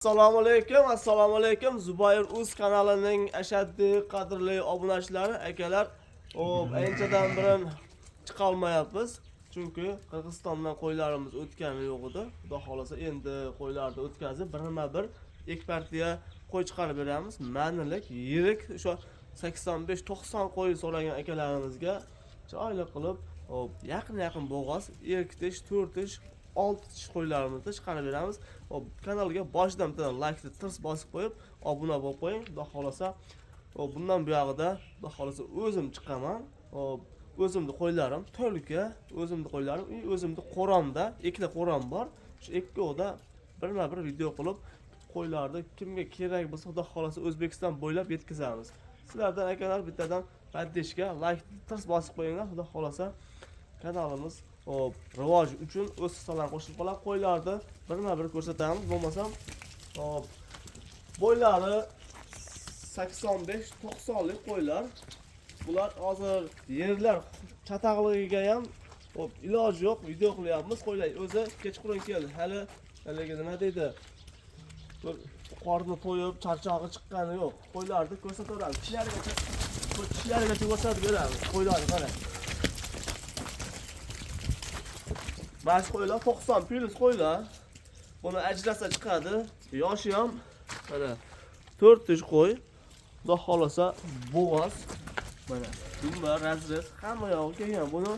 Assalomu alaykum, assalomu alaykum. Zubayr Uz kanalining ashaddiy qadrli obunachilari, akalar. Hop, anchadan buyon chiqolmayapmiz. Chunki Qirg'izistondan qo'ylarimiz o'tgani yo'q edi. Xudo xolasa endi qo'ylarni o'tkazib, birma-bir ikki partiya qo'y chiqarib beramiz. Ma'nilik, yirik o'sha 85-90 qo'y so'ragan akalarimizga chiroyli qilib, hop, yaqin-yaqin bo'g'oz, 2 tish, 4 tish, 6 tish qo'ylarimizni chiqarib beramiz. Hop, kanalga boshidan bittadan laykni tirs bosib qo'yib, obuna bo'lib qo'ying. Xudo xolasa, hop, bundan buyog'ida xudo xolasa o'zim chiqaman. Hop, o'zimni qo'ylarim to'lka, o'zimni qo'ylarim, и o'zimni qo'ramda ikkita qo'ram bor. Shu ikkovida birma-bir video qilib qo'ylarni kimga kerak bo'lsa, xudo xolasa O'zbekiston bo'ylab yetkazamiz. Sizlardan akalar bittadan поддержка, layk tirs bosib qo'yinglar, xudo xolasa kanalimiz hop rivoj uchun o'z hissalarini qo'shib qoladi. Qo'ylarni birma-bir ko'rsatamiz. Bo'lmasam, hop, bo'ylari 85-90 lik qo'ylar. Bular hozir yerlar chataqligiga ham hop iloji yo'q, video qilyapmiz. Qo'ylar o'zi kechqurun keldi. Hali haligi nima deydi? Bir qorni to'yib, charchog'i chiqqani yo'q. Qo'ylarni ko'rsataveramiz. Tishlarigacha, tishlarigacha ko'rsatib beramiz. Qo'ylarni qarang. Mana shu qo'ylar 90 plus qo'ylar. Buni ajrasa chiqadi. Yoshi ham mana 4 tish qo'y. Xudo xolasa bo'g'oz. Mana dumba, razrez hamma yog'i kelgan. Buni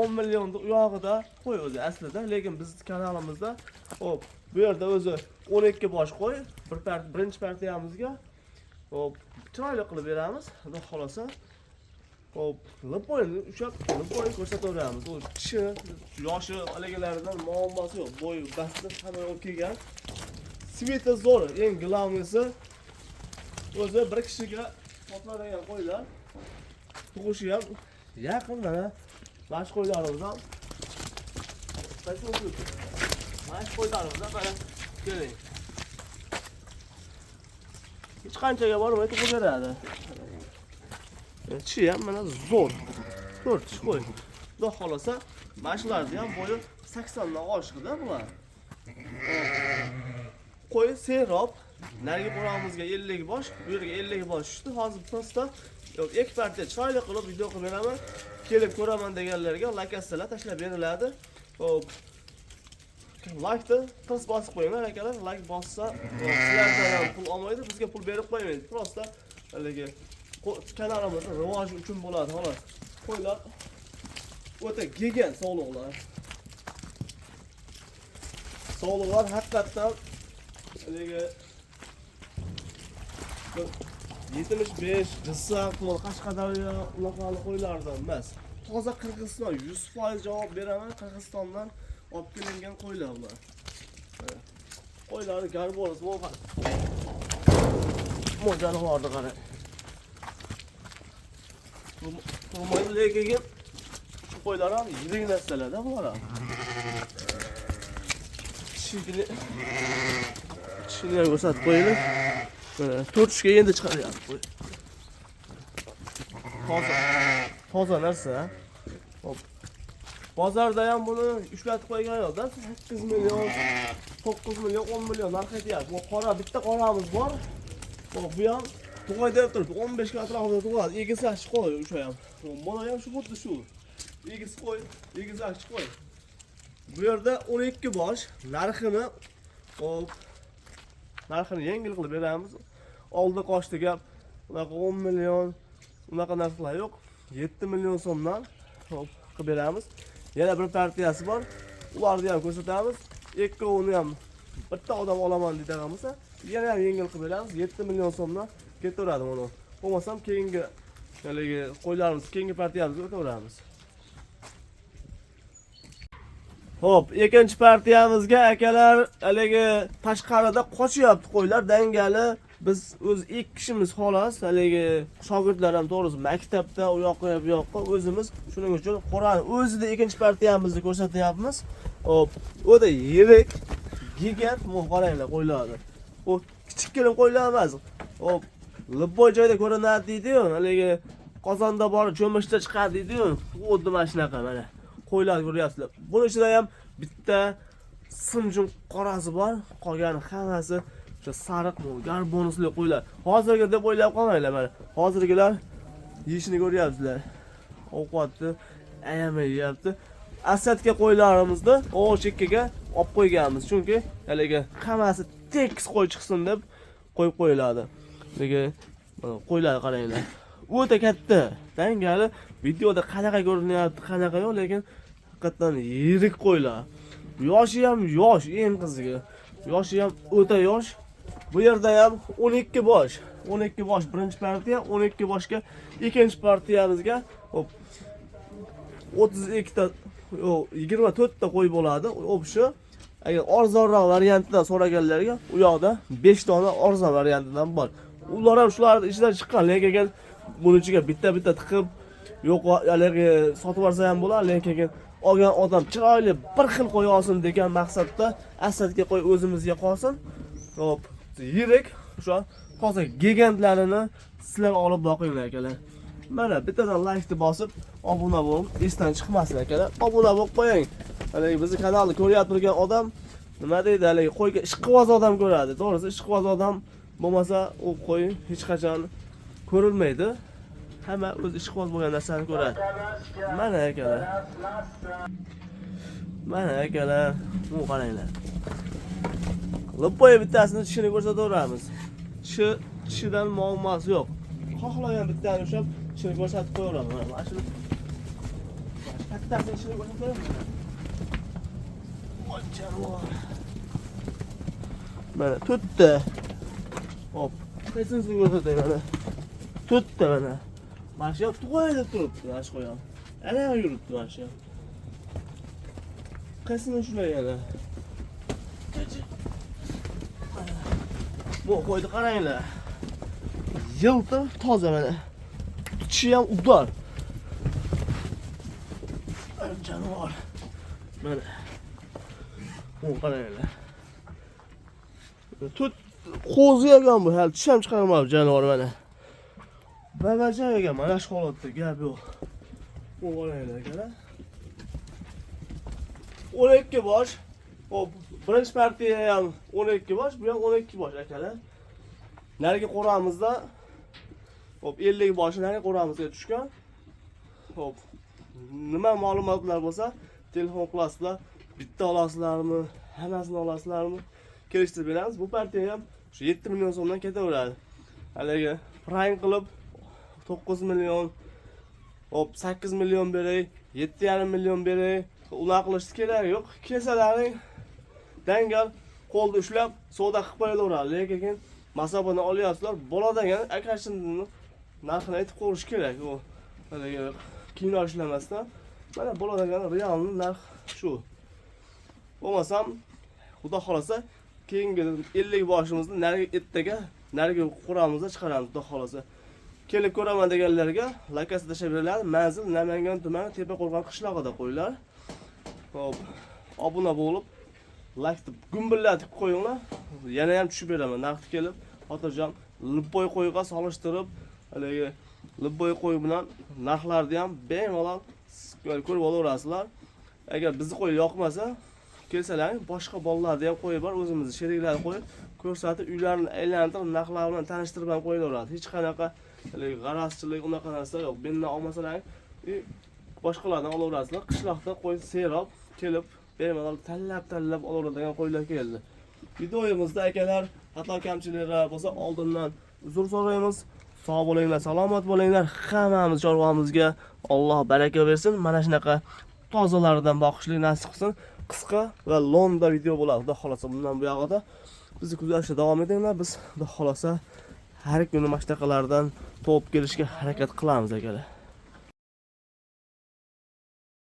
10 millionni u yog'ida qo'y o'zi aslida, lekin biz kanalimizda hop bu yerda o'zi 12 bosh qo'y bir birinchi partiyamizga hop chiroyli qilib beramiz. Xudo xolasa hop lipoyni ushlab lipoyni ko'rsataveramiz. U tishi, yoshi haligilaridan muammosi yo'q. Bo'y basti hamma yog'i kelgan. Sveti zo'r, eng главныйsi o'zi bir kishiga sotiladigan qo'ylar. Tug'ishi ham yaqin mana mana shu qo'ylarimiz ham. Mana shu qo'ylarimiz ham mana keling. Hech qanchaga bormay tug'ib beradi. Tishi ham mana zo'r. 4 tish qo'y. Xudo xolasa mana shularni ham bo'yi 80 dan oshiqda bular. Qo'y serob, narigi qo'ramizga 50 bosh, bu yerga 50 bosh tushdi. Hozir prosta yo'q, ikki partiya chiroyli qilib video qilib beraman. Kelib ko'raman deganlarga lokatsiyalar tashlab beriladi. Hop. Laykni tirs bosib qo'yinglar akalar. Layk bossa, sizlardan ham pul olmaydi, bizga pul berib qo'ymaydi. Prosta haligi kanalimizni rivoji uchun bo'ladi xolos. Qo'ylar o'ta gigant sog'liqlar. Sog'liqlar haqiqatdan haligi 75 Jizzax, Qashqadaryo unaqa qo'ylardan emas. Toza Qirg'iziston 100% javob beraman, Qirg'izistondan olib kelingan qo'ylar bular. Qo'ylarni garboz bo'lgan. Bu jonivorni qarang. Turmaydi, lekin shu qo'ylar ham yirik narsalar-da bular ham. Tishini ham ko'rsatib qo'yaylik. Mana to'rt tishga endi chiqaryapti qo'y. Toza, toza narsa. Hop. Bozorda ham buni ushlatib qo'ygan yo'q-da. 8 million, 9 million, 10 million narx aytyapti. Bu qora bitta qoramiz bor. Hop, bu ham tug'ay deb turibdi. 15 ga atrofida tug'adi. Egizakchi qo'y o'sha ham. Mana ham shu xuddi shu. Egiz qo'y, egizakchi qo'y. Bu yerda 12 bosh narxini hop narxini yengil qilib beramiz. Oldi qochdi gap. Unaqa 10 million unaqa narxlar yo'q. 7 million so'mdan hop qilib beramiz. Yana bir partiyasi bor. Ularni ham ko'rsatamiz. Ikkovini ham bitta odam olaman deydigan bo'lsa, yana ham yengil qilib beramiz. 7 million so'mdan ketaveradi uni. Bo'lmasam keyingi haligi qo'ylarimiz keyingi partiyamizga o'taveramiz. Hop, ikkinchi partiyamizga akalar haligi tashqarida qochyapti qo'ylar dangali. Biz o'z ikki kishimiz xolos, haligi shogirdlar ham to'g'risi maktabda u yoqqa bu yoqqa o'zimiz, shuning uchun qo'rani o'zida ikkinchi partiyamizni ko'rsatyapmiz. Hop, o'ta yirik, gigant, bu qaranglar qo'ylarni. U kichikkirim qo'ylar emas. Hop, liboy joyda ko'rinadi deydi-yu, haligi qozonda bor cho'michda chiqadi deydi-yu, xuddi mana shunaqa mana. Qo'ylar ko'ryapsizlar. Buni ichida ham bitta Simjin qorasi bor, qolgani hammasi o'sha sariq garbonusli qo'ylar. Hozirgi deb o'ylab qolmanglar mana. Hozirgilar yeyishini ko'ryapsizlar. Ovqatni ayamay yeyapti. Asadga qo'ylarimizni o chekkaga olib qo'yganmiz. Chunki haligi hammasi tekis qo'y chiqsin deb qo'yib qo'yiladi. Lekin mana qo'ylar qaranglar. O'ta katta. Dangali videoda qanaqa ko'rinyapti, qanaqa yo'q, lekin haqiqatdan yirik qo'ylar. Yoshi ham yosh, eng qizig'i. Yoshi ham o'ta yosh. Bu yerda ham 12 bosh. 12 bosh birinchi partiya, 12 boshga ikkinchi partiyamizga hop 32 ta, yo'q, 24 ta qo'y bo'ladi. Общий agar arzonroq variantidan so'raganlarga u yoqda 5 dona arzon variantidan bor. Ular ham shularning ichidan chiqqan, lekin agar buni ichiga bitta-bitta tiqib, yo'q, haligi sotib olsa ham bo'ladi, lekin olgan odam chiroyli bir xil qo'y olsin degan maqsadda Asadga qo'y o'zimizga qolsin. Hop, yirik o'sha toza gigantlarini sizlar olib boqinglar akalar. Mana bittadan laykni bosib, obuna bo'lib, esdan chiqmasin akalar. Obuna bo'lib qo'ying. Haligi bizni kanalni ko'ryapti turgan odam nima deydi, haligi qo'yga ishqiboz odam ko'radi. To'g'risi, ishqiboz odam bo'lmasa u qo'y hech qachon ko'rilmaydi. Hamma o'z ishqiboz bo'lgan narsani ko'radi. Mana akalar. Mana akalar, bu qaranglar. Лопой bittasini tishini ko'rsataveramiz. Tishidan muammosi yo'q. Xohlagan bittani ushlab tishini ko'rsatib qo'yaveraman. Mana shuni kattasini tishini ko'rsataveramiz. Voy jonivor. Mana to'rtta. Hop, qaysinisini ko'rsatay mana. To'rtta mana. Mana shu ham tug'ay deb turibdi, mana shu qo'y ham. Ana yuribdi mana shu ham. Qaysini shunday yana. Bu qo'yni qaranglar. Yiltir toza mana. Tishi ham udar. Jonivor. Mana. Bu qaranglar. To'rt qo'zi ekan bu, hali tish ham chiqarmabdi jonivor mana. Babacha ekan, mana shu holatda gap yo'q. Bu qaranglar akalar. 12 bosh. Hop, birinchi partiya ham 12 bosh, bu ham 12 bosh akalar. Narigi qo'ramizda hop 50 boshi narigi qo'ramizga tushgan. Hop, nima ma'lumotlar bo'lsa, telefon qilasizlar, bitta olasizlarmi, hammasini olasizlarmi, kelishtirib beramiz. Bu partiya ham shu 7 million so'mdan ketaveradi. Haligi prime qilib 9 million, hop 8 million beray, 7,5 million beray, unaqa qilish keragi yo'q. Kelsalaring dangal qo'lda ushlab savdo qilib qo'yaveradi. Lekin keyin masofani olyapsizlar, bo'ladigan akashini narxini aytib qo'yish kerak. U haligi kino ishlamasdan mana bo'ladigan realniy narx shu. Bo'lmasam Xudo xolasa keyingi 50 boshimizni narigi ertaga narigi qo'ramizda chiqaramiz Xudo xolasa. Kelib ko'raman deganlarga lokatsiya tashlab beriladi. Manzil Namangan tumani Tepaqo'rg'on qishlog'ida qo'ylar. Hop, obuna bo'lib, laykni gumbillatib qo'yinglar. Yana ham tushib beraman. Naqd kelib, xotirjam лопой qo'yga solishtirib, haligi лопой qo'y bilan narxlarni ham bemalol ko'rib olaverasizlar. Agar bizni qo'y yoqmasa, kelsalaring boshqa bolalarni ham qo'yi bor, o'zimizni sheriklarni qo'yib, ko'rsatib, uylarini aylantirib, narxlar bilan tanishtirib ham qo'yilaveradi. Hech qanaqa haligi g'arazchilik unaqa narsa yo'q. Mendan olmasalaring, boshqalardan olaverasizlar. Qishloqda qo'y serob kelib, bemalol tanlab-tanlab olaveradigan qo'ylar keldi. Videomizda akalar xato kamchiliklar bo'lsa oldindan uzr so'raymiz. Sog' bo'linglar, salomat bo'linglar. Hammamiz chorvamizga Alloh baraka bersin. Mana shunaqa tozalaridan boqishlik nasib qilsin. Qisqa va lo'nda video bo'ladi. Xudo xolasa bundan buyog'ida bizni kuzatishda davom etinglar. Biz Xudo xolasa har kuni mana shunaqalardan topib kelishga harakat qilamiz akalar.